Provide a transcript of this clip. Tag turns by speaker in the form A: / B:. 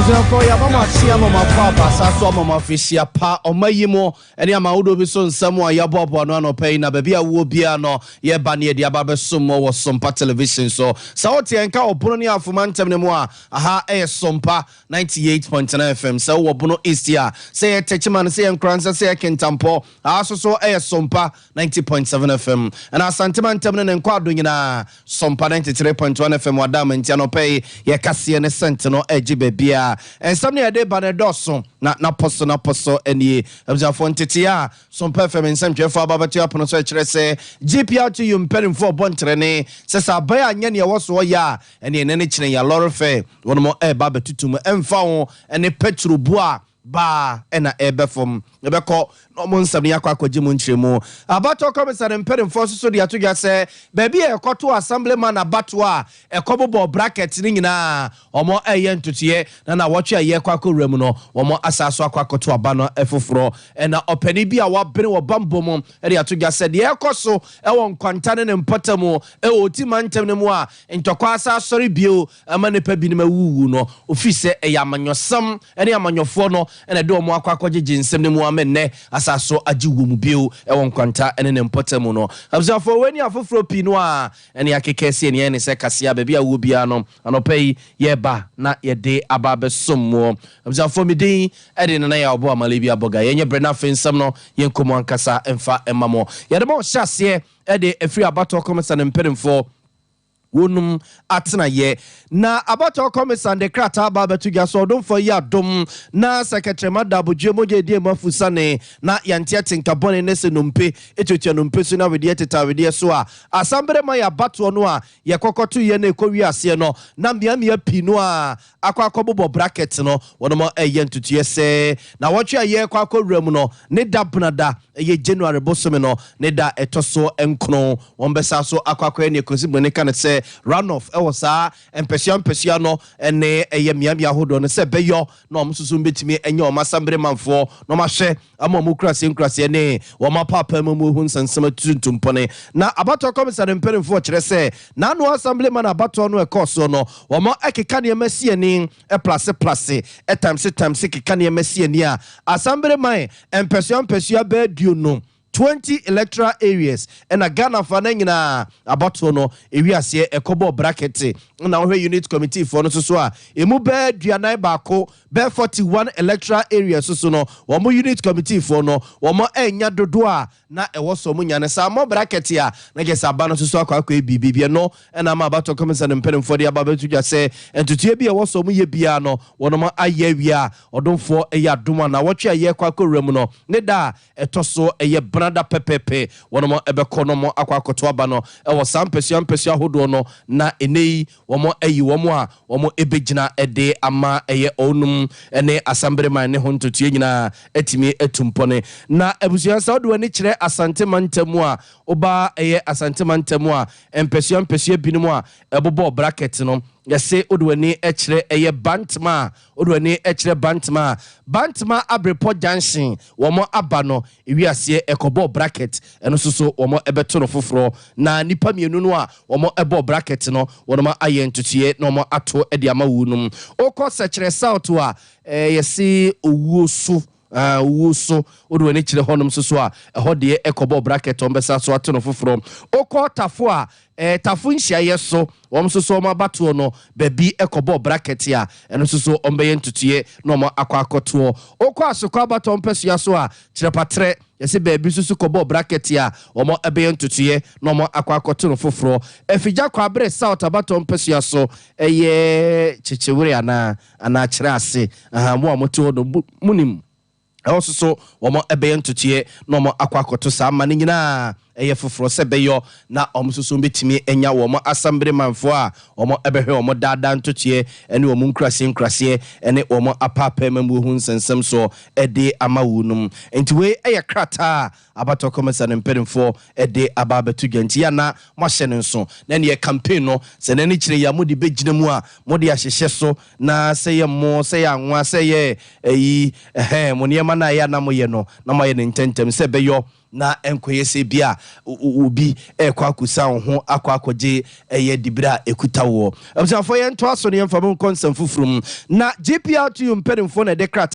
A: Abusuafoɔ, yɛama mo akye, ama mo akɔ abasa so, ama mo afehyia pa. Ɔma yi mu ne ama ahodoɔ bi so nsɛm a yɛaboaboa no anɔpa yi, na baabi a wowɔ biara no, yɛba ne yɛde aba bɛsom mo wɔ Sompa Television so. Sɛ wote ɛnka wɔ Bono ne Afoma ntɛm no mu a, aha ɛyɛ Sompa 98.9 FM. Sɛ wowɔ Bono East a, sɛ yɛ Tɛkyima no, sɛ yɛ Nkoransa, sɛ yɛ Kentampɔ, aha so so ɛyɛ Sompa 90.7 FM. Ɛna Asantema ntɛm no ne nkɔ ado nyinaa, Sompa 93.1 FM. Wadam nti anɔpa yi yɛkaseɛ ne sɛnte no agye baabia nsɛm ne yɛde ba no ɛdɔɔso na napɔ so napɔ so nie. Abusuafoɔ, ntete a Sompa FM nsɛmtwerɛfoɔ aba bɛto apono so ɛkyerɛ sɛ GPRTU mpanimfoɔ ɔbɔ ntrɛne sɛ aban anyɛ neɛ ɛwɔ so ɔyɛ a, ɛne ɛnɛ ne kyerɛ yɛ lorry fare wɔnom ɛreba bɛtutu mu, ɛmfa ho ɛne petrol bu a baa ɛna ɛbɛ fam. Ɛbɛkɔ na ɔmo nsɛm no yɛakɔ akɔgye mu nkyerɛmu. Abatɔ kɔmisa ne mpanimfoɔ nso so de ato dwa sɛ baabi a ɛkɔto assemblyman abatoɔ a ɛkɔbobɔ bracket no nyinaa, ɔmo ɛyɛ ntotoeɛ na wɔtwe a yɛkɔ akɔwura mu no, wɔn asa so akɔ akɔto aba no foforɔ. Ɛna ɔpanin bi a wabene wɔ bambɔ mu ɛde ato dwa sɛ deɛ ɛkɔ so ɛwɔ Nkwanta ne ne mpɔtam ɛwɔ Oti mantam no mu a ntɔkwa asa asɔre bio ama nipa binom awuwu no, ofi sɛ ɛyɛ amanyɔsɛm ɛne amanyɔfoɔ no ɛna ɛde wɔn akɔ akɔgyegye nsɛm no mu ama nnɛ asa so agye wɔ mu bio ɛwɔ Nkwanta ɛne ne mpɔtam no. Abusuafoɔ, wɔ ani afoforɔ pii no a ɛne akeka si ɛne ɛne sɛ kaseɛ baabi a wɔ biara no, anɔpa yi yɛba na yɛde aba abɛsom mu. Abusuafoɔ, mi din ɛde Nana yɛ ɔbɔ amale bi abɔga. Yɛnyɛ brɛ no afei nsɛm no yɛnkɔ mu ankasa mfa ɛma mo. Yɛde ma ɔhyɛ aseɛ ɛde ɛfiri abatɔ kɔmisa ne mpanimfoɔ wɔnum atenayɛ na abatɔ kɔmisa de krataa ba abɛto dwa so ɔdomfoɔ yi adom na sɛkɛkyerɛma da abodwe mogya edi emu afusane na yɛnte atenka bɔne ne sɛ nnompe etuatua nnompe so na awedeɛ teta awedeɛ so a, asambere ma yɛ abatoɔ no a yɛkɔkɔto yɛ no ɛkɔ wi aseɛ no na mmeammea pii no a akɔ akɔbobɔ bracket no, wɔnom ɛyɛ ntutuɛ sɛ na wɔtwe a yɛkɔ akɔwura mu no ne da benada, ɛyɛ January bosome no ne da ɛtɔ so 9, wɔn bɛsa so akɔ akɔyɛ ne ekosi bɔne ka no sɛ runoff ɛwɔ saa mpɛsua mpɛsua no ɛne ɛyɛ mmeammea ahodoɔ no sɛ ɛbɛyɔ na wɔn nso so mbɛtumi ɛnyɛ wɔn asambere manfoɔ na wɔn ahwɛ ama wɔn kuraseɛ nkuraseɛ ne wɔn apaapa mu mu ehu nsɛnsɛm atutu ntompɔne. Na abatoɔ kɔmisa ne mpanimfoɔ kyerɛ sɛ n'ano assembly man abatoɔ no ɛkɔɔ soɔ no, wɔn ɛkeka nneɛma si ani, ɛplase plase, ɛtamse tamse, keka nneɛma si ani a assembly man mpɛsua mpɛsua bɛɛ 20, 20 electoral areas ɛna Ghana fa no nyinaa abatoɔ no ewiaseɛ ɛkɔbɔ bracket. Na wɔhwɛ unit committee foɔ no nso so a, emu bɛɛ 41, bɛɛ 41 electoral areas soso no, wɔn unit committee foɔ no wɔn ɛnya dodoɔ a na ɛwɔ so wɔn nya no saa mmɔ bracket a, na kyerɛ sɛ aba no nso so akɔ akɔ ebi biribi ɛno ɛna ama abatɔ kɔmisa ne mpanimfoɔ de aba abɛto dwa sɛ ntutuo bi a ɛwɔ so wɔn yɛ biara no, wɔn ayɛ awie a ɔdomfoɔ ɛyɛ adom a na wɔtwe a yɛkɔ akɔwura mu no ne da a ɛtɔ so ɛyɛ benada pɛpɛpɛ, wɔn ɛbɛkɔ no mo akɔ akɔto aba no ɛwɔ saa mpɛsua mpɛsua ahodoɔ no. Na ɛnɛ yi wɔn ayi wɔn a wɔn ɛbɛgyina ɛde ama ɛyɛ ɔnum ɛne asambere ne ho ntotoe nyinaa ɛtumi atu mpɔne. Na abusua, sɛ wode w'ani kyerɛ Asante mantam a, woba ɛyɛ Asante mantam a, mpɛsua mpɛsua binom a ɛbobɔ bracket no, yɛse wode w'ani kyerɛ ɛyɛ Bantama a, wode w'ani kyerɛ Bantama a, Bantama Abrepɔ Junction wɔn aba no ewiaseɛ ɛkɔbɔ bracket, ɛno nso so wɔn ɛbɛto no foforɔ. Na nipa mmienu no a wɔn ɛbɔ bracket no, wɔn ayɛ ntotoeɛ na wɔn ato ɛde ama wɔn nom. Wokɔ Sɛkyerɛ South a, yɛse owuo so owuo so, wode w'ani kyerɛ hɔnom nso so a, ɛhɔ deɛ ɛkɔbɔ bracket, wɔn bɛsa so ato no foforɔ. Wokɔ Tafo a, Tafo nhyiaeɛ so, wɔn nso so wɔn abatoɔ no baabi ɛkɔbɔ bracket a, ɛno nso so wɔn bɛyɛ ntotoeɛ na wɔn akɔ akɔtoɔ. Wokɔ Asokɔ abatoɔ mpɛsua so a, Kyerɛpatrɛ, yɛsɛ baabi nso so kɔbɔ bracket a, wɔn ɛbɛyɛ ntotoeɛ na wɔn akɔ akɔto no foforɔ. Afigya Kwabere South abatoɔ mpɛsua so, ɛyɛ Kyekyewere anaa kyerɛ ase aha, mo a mote hɔ no mo nim, ɛwɔ nso so wɔn ɛbɛyɛ ntotoeɛ na wɔn akɔ akɔto saa ama no nyinaa ɛyɛ foforɔ sɛ bɛyɔ na wɔn nso so bɛtumi anya wɔn asambere manfoɔ a wɔn ɛbɛhwɛ wɔn daadaa ntotoeɛ ɛne wɔn nkuraseɛ nkuraseɛ ɛne wɔn apaapaa mu ehu nsɛnsɛm so ɛde ama wɔn nom. Nti wei ɛyɛ krataa a abatɔ kɔmisa ne mpanimfoɔ ɛde aba abɛto dwa. Nti yana moahyɛ no nso na neɛ campaign no sɛ n'ani kyerɛ yi a mode bɛgyina mu a, mode ahyehyɛ so na sɛ yɛ mo, sɛ yɛ anwa, sɛ yɛ ɛyi ɛhɛn mo nneɛma no a ɛyɛ na moyɛ no na moayɛ no ntɛntɛm sɛ ɛbɛyɔ. Na ɛnkɔyɛ sɛ bi a obi ɛkɔ akɔsa wo ho akɔ akɔgye ɛyɛ dibere a ɛkuta woɔ. Abusuafoɔ, yɛntoa so no, yɛmfa mu nkɔ nsɛm foforɔ mu. Na GPRTU mpanimfoɔ na ɛde krataa